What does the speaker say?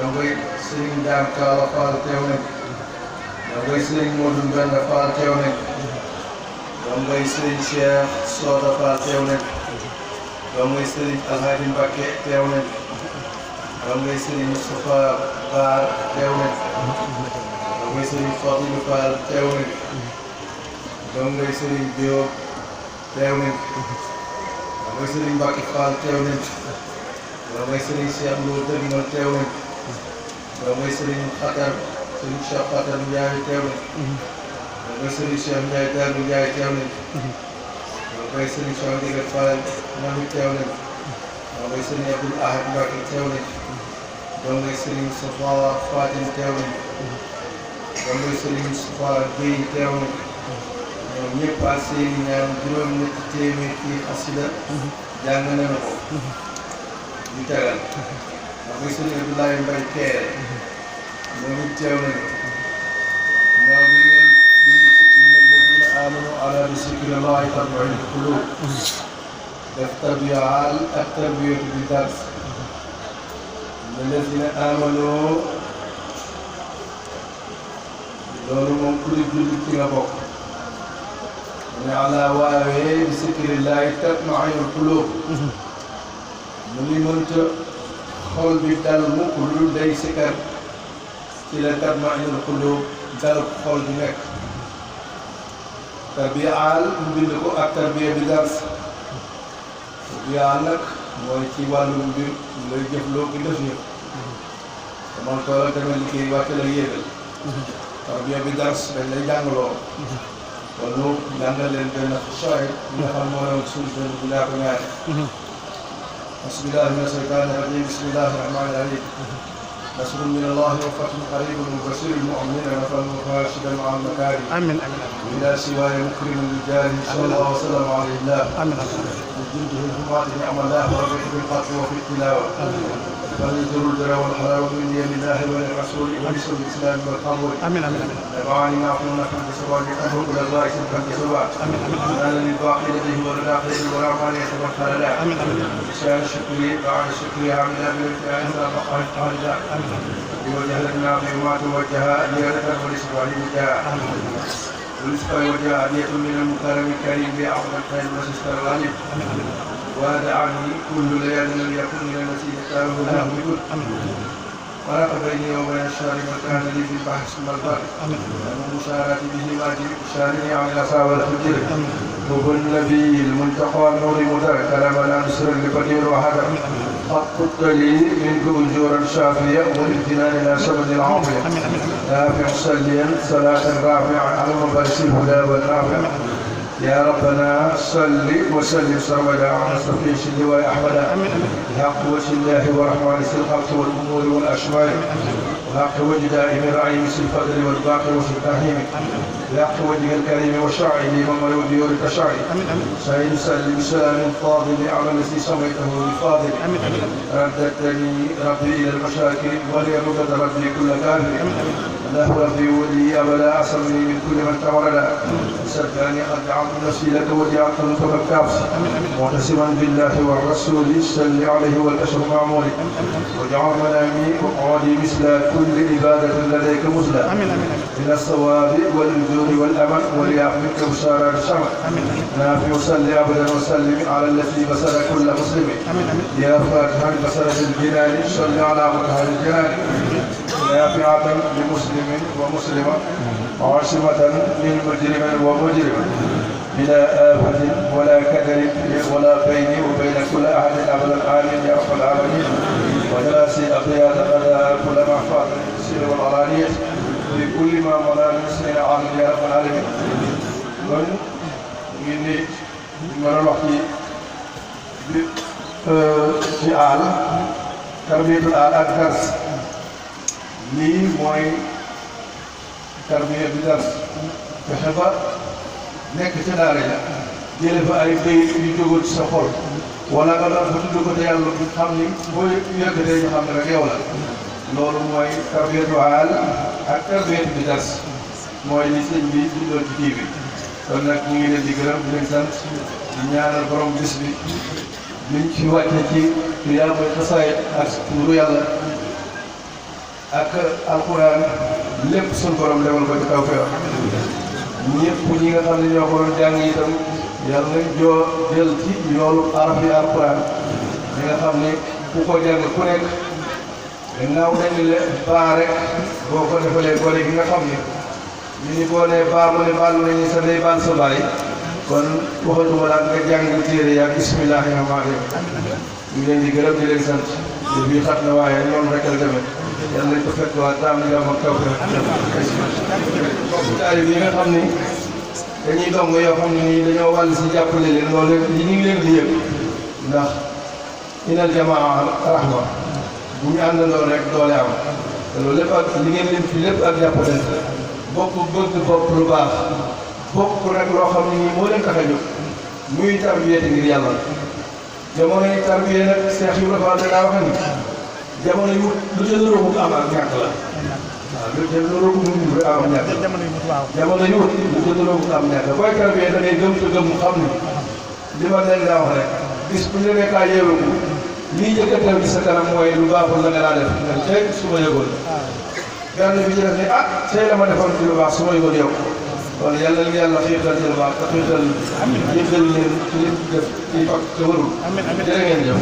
dongoy Serigne Dame Kaala Fall teew nañ dongoy Serigne Modou Mbenda Fall teew nañ dongoy Serigne Cheikh Soda Fall teew nañ dongoy Serigne Alhaji Mbacké teew nañ dongoy Serigne Moustapha Baar teew nañ dongoy Serigne Fadilou Fall teew nañ dongoy Serigne Diop teew nañ dongoy Serigne Mbacké Fall teew nañ dongoy Serigne Cheikh Lo Dëgmal teew nañ dongoy Serigne Xatar Serigne Cheikh Xatar Ndiaye teew nañ dongoy Serigne Cheikh Ndiaye Darou Ndiaye teew nañ dongoy Serigne Cheikh Ndiaye Fall ñoom it teew nañ dongoy Serigne Abdoul Ahad Mbacké teew nañ dongoy Serigne Safa Fatim teew nañ dongoy Serigne Safa Guèye teew nañ ñoom ñëpp ak seen i ñaan juróom-ñetti téeméer ci xasida jàng nañu ko ñu tegal dongoy Serigne Abdoulaye Mbaye Kéré ñoom it teew nañu ñoo ngi leen di inna alladina amanu ala bi zikrillahi tatma'innul qulub def tarbiyaal ak tarbiyatu bi dars alladina amanu loolu moom ku di jullit ci nga bokk mu ne ala waawee bi zikrillahi tatma'innul qulub mu ngi mënta xol bi dal mukk lu dul day sikar ci la tatma'innul qulub dal xol bi nekk tarbiya aal mu bind ko ak tarbiya bi dars tarbiya aal nag mooy ci wàllu mbir lay jëf loo ki def yëpp man toolal dama liggéey wàcce la yéegal tarbiya bi dars dañ lay jàngaloo kon ñu jàngal leen benn shaahid bi nga xam moo doon suñu benn bu laa ko ñaare bismillahi mina shaytaani rajim bismillahi rahmaani rahim نصر من الله وفتح قريب وبشر المؤمنين نفعا وفاشدا مع المكارم امين امين الى سواي مكرم الرجال صلى الله وسلم عليه الله امين بجنده الجمعه نعم الله وربح بالقتل وفي التلاوه فليجر الجرى والحلاوه من يد الله وللرسول ونصر الاسلام والقبول امين امين امين نفعني نعفو نحن بسواد ادعو الى الله سبحانه بسواد امين امين انا للباقي لديه وللاخر والرحمن يتوكل له امين امين شان شكري بعد شكري عمل بالامتحان فقال قال بوجه لنا فيما توجه نيرة ولسوى وجاء ولسوى وجاء نية من المكرم الكريم بأعظم الخير وسستر الغالب وهذا عني كل ليال لم يكن من التي اختاره الله بكل فرق بيني وبين الشر وكان لي في البحر ثم البر المشارات به واجب شاني عن الأصحاب والفجر هو النبي المنتقى النور مدر كلام لا نسر لقدير وحذر قد لي منك أجورا شافية والامتنان إلى سبب العافية نافع صليا صلاة رافعة على مبارس الهدى والنافع يا ربنا صل وسلم سرمدا على صفي اللواء أحمدا بحق وجه الله ورحمن الخلق والأمور والأشمال وحق وجه دائم الرعيم في الفضل والباقي وفي الترحيم بحق وجه الكريم وشرعه ومن وديور التشرع سيد سلم سلام فاضل على الذي سميته بفاضل رددتني ربي إلى المشاكل وليرد ربي كل كافر الله ربي ولي أبدا أعصمني من كل من تورد صدقني قد دعوت نفسي لك وجعلت نطق الكافس معتصما بالله والرسول صل عليه والأشر معمول وجعل منامي وقعدي مثل كل عبادة لديك مثلى من الصواب والأجور والأمل وليعملك بشارة الشمل نافع صل أبدا وسلم على التي بصر كل مسلم يا فاتحا بصرة الجنان صل على مطهر الجنان نافعة لمسلم ومسلمة عاصمة للمجرم ومجرم بلا آفة ولا كدر ولا بيني وبين كل أحد أبدا آمين يا رب العالمين وجلاسي أبيات غدا كل ما فات السر والعلانية بكل ما مضى من سنين عامل يا رب العالمين kon ngeen ni mën a wax ci aal tarbiyatul aal ak dars lii mooy tarbiya bi dars fexe ba nekk ca daara ja jële fa ay bayit yu jógul ci sa xol wala nga doon fa tudd ko te yàlla bu xam ni boo yëkkatee ñu xam ne rek yow la loolu mooy tarbiyatu aal ak tarbiyatu bi dars mooy li sëñ bi dundoon ci kii bi kon nag ñu ngi leen di gërëm di leen sant di ñaanal borom bis bi liñ ci wàcce ci yaa mooy xasaayit ak tuuru yàlla ak alquran lépp suñu borom demal ko ci tawfeex ñëpp ñi nga xam ne ñoo ko doon jàng itam yàlla nañ joo jël ci yoolu araf yi alquran ñi nga xam ne ku ko jàng ku nekk gannaaw dañu le baa rek boo ko defalee gone gi nga xam ne ñu ni boo nee baa mu ne baal nañu sa day baal sa baay kon waxatuma daal nga jàng téere yaa bismillahi rahmaani rahim ñu leen di gërëm di leen sant te bii xat na waaye noonu rek la demee yàlla nañ ko fekk waa taam jàmm ak taw taalib yi nga xam ni dañuy dong yoo xam ne nii dañoo wàll si jàppale leen loolu li ñu ngi leen di yëg ndax inal jamaa rahma bu ñu àndandoo rek doole am te loolu lépp ak li ngeen leen fi lépp ak jàppalante bokk bëgg bopp lu baax bokk rek loo xam ne nii moo leen tax a jóg muy tarbiyete ngir yàlla jamono yi tarbiye nag Seex Ibrahima Fall daa wax ni jamono yu lu ca lëroobu am ak ñàkk la waaw lu ca lëroobu mu am ak ñàkk jamono yu lu ca lëroobu am ñàkk booy tarbiye da ngay gëm te gëm xam ni li ma leen daa wax rek bis bu ñu nekkaa yeeweeku lii njëkk a teew ci sa kanam mooy lu baaxul la nga daa def nga tey su ma yëgoon benn bi ci def ni tey la ma defoon ci lu baax su ma yëgoon yow kon yàlla li yàlla xiirtal ci lu baax te xiirtal yëgal leen ci li def ci fakk te warul jërë ngeen jëf